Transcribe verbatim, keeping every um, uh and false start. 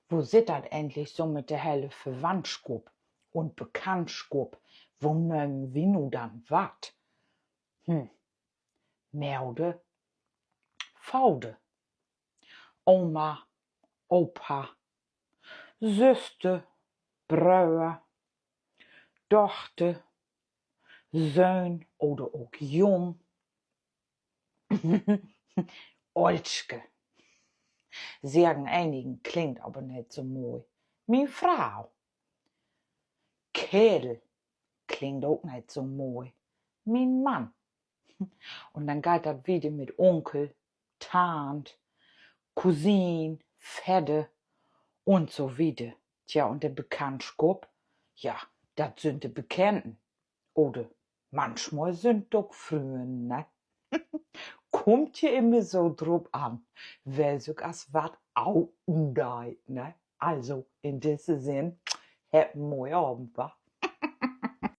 Wo sitt dat egentlich so mit de hele Verwandtskupp un Bekanntskupp? Wo nöömt wi nu denn wat? Hm. Moder, Vader, Oma, Opa, Süster, Bröer, Dochter, Söhn oder ok Jung. Olske. Seggen enigen, klingt aver neet so moi. Mien Fro. Keerl. Klingt ok neet so moi. Mien Mann. Un denn geiht dat wieder mit Unkel, Tant, Cousine, Vedder un so wieder. Tja, un de Bekanntskupp? Ja, dat sünd de Bekannten. Oder manchmal sünd 't ok Frünnen, ne? Kummt je immer so drup an, well sük as wat outen deit, ne? Also, in disse Sinn, hebbt en moien Avend, wa?